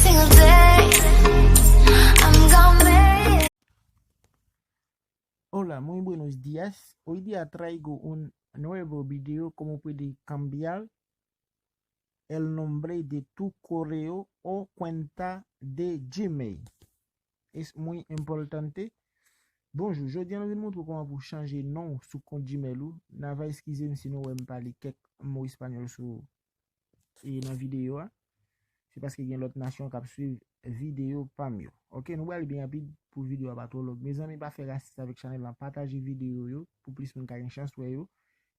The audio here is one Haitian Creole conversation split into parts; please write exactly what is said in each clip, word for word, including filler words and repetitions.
single day. I'm gonna make it. Hola, muy buenos días. Hoy día traigo un nuevo video, cómo puede cambiar el nombre de tu correo o cuenta de Gmail. Es muy importante. Bonjou, jodi a nou vin montre w kòman pou chanje non w sou kont Gmail ou. N a va eskize m si nou wè m pale kèk mo espanyòl sou e nan videyo a. Se paske gen lòt nasyon k ap swiv videyo pa m yo. Ok, nou prale byen rapid pou videyo a pa twò long. Mezanmi, pa fè rasis avèk chanèl lan, pataje videyo yo pou plis moun ka gen chans wè yo.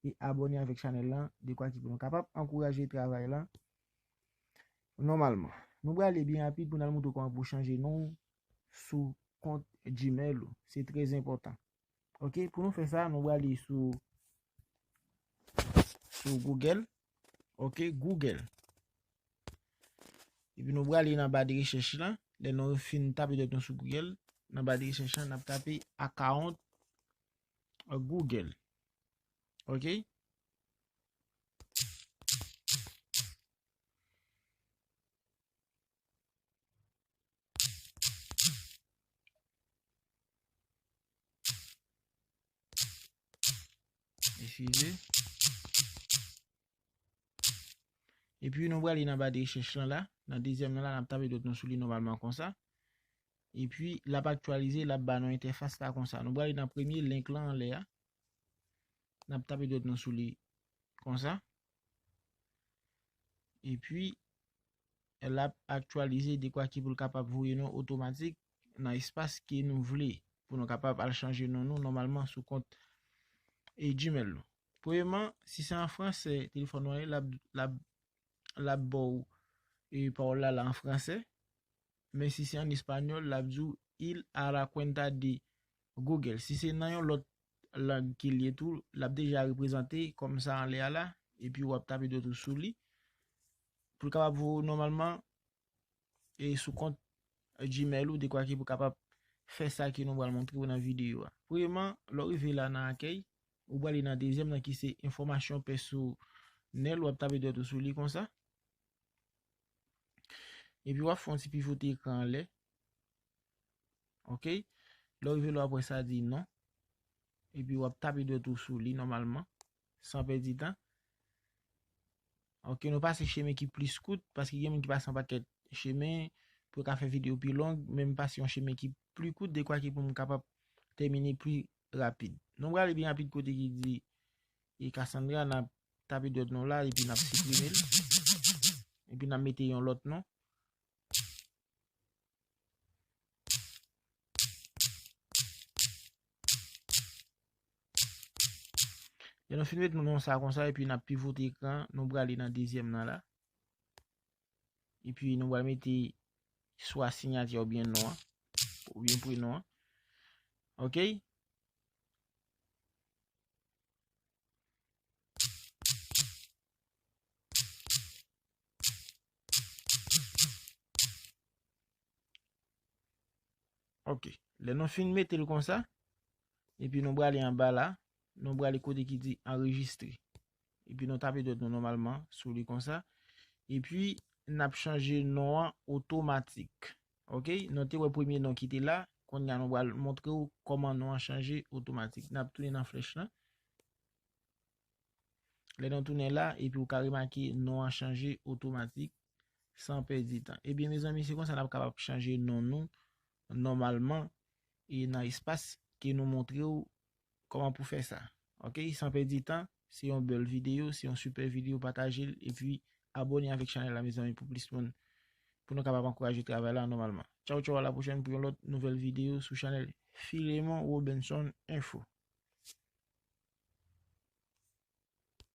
E abòne avèk chanèl lan, dekwa ki pou nou kapab ankouraje travay lan nòmalman. Nou prale byen rapid pou n al montre w kòman pou chanje non w sou kont Gmail ou. Se trè enpòtan. Ok, pou nou fè sa, nou prale sou, sou Google. Ok, Google. Epi nou prale nan ba de rechèch lan. Lè nou fin tape dwèt nou sou Google, nan ba de rechèch lan, n ap tape account Google. Ok? Eskize. Epi nou prale nan ba de rechèch lan la, nan dezyèm nan la, n ap tape dwèt nou sou li nòmalman konsa. Epi l ap aktyalize, l ap ba nou entèfas la konsa. Nou prale nan premye link lan anlè a. N ap tape dwèt nou sou li konsa. Epi l ap aktyalize dekwa ki pou l kapab voye nou otomatik nan espas ke nou vle pou nou kapab al chanje non nou nòmalman sou kont e Gmail nou. Premyèman, si se an fransè telefòn ou an ye, l ap, l ap, l ap ba w e pawòl la la an fransè. Men si se an espanyòl, l ap di w il a la cuenta de Google. Si se nan yon lòt lang ke l ye tou, l ap deja reprezante kòm sa anlè a la, epi w ap tape dwèt ou sou li pou l kapab voye w nòmalman e sou kont Gmail ou, dekwa ki pou kapab fè sa ke nou pral montre w nan videyo a. Premyèman, lè w rive la nan akèy, ou prale nan dezyèm nan ki se enfòmasyon pèsonèl, w ap tape dwèt ou sou li konsa. Epi w ap fè yon ti pivote ekran anlè. Ok? Lè w rive la, w ap wè sa di non. Epi w ap tape dwèt ou sou li nòmalman, san pèdi tan. Ok, nou pase chemen ki plis kout, paske gen moun ki pase yon pakèt chemen pou yo ka fè videyo pi long, men m pase yon chemen ki pli kout, dekwa ki pou m kapab tèmine pli rapid. Nou prale byen rapid kote ki di e Cassandra, n ap tape dwèt nou la, epi n ap siprime l. Epi n ap mete yon lòt non. Lè nou fin met non sa konsa, epi n ap pivote ekran, nou prale nan dezyèm nan la. Epi nou pral mete swa siyati oubyen non an, oubyen prenon an. Ok? Ok. Lè nou fin mete l konsa, epi nou prale anba la, nou prale kote ki di anrejistre. Epi nou tape dwèt nou nòmalman sou li konsa. Epi n ap chanje non an otomatik. Ok? Nou te wè premye non ki te la, kounye a nou pral montre w kòman non an chanje otomatik. N ap tounen nan flèch lan. Lè nou tounen la, epi w ka remake non an chanje otomatik san pèdi tan. Ebyen, mezanmi, se konsa n ap kapab chanje non nou nòmalman e nan espas ke nou montre w kòman pou fè sa. Ok, san pèdi tan, se yon bèl videyo, se yon sipè videyo, pataje l epi abòne avèk chanèl la, mezanmi, pou plis moun, pou nou kapab ankouraje travay la nòmalman. Tchaw, tchaw, a la pwochèn pou yon lòt nouvèl videyo sou chanèl Filemon Robinson Info.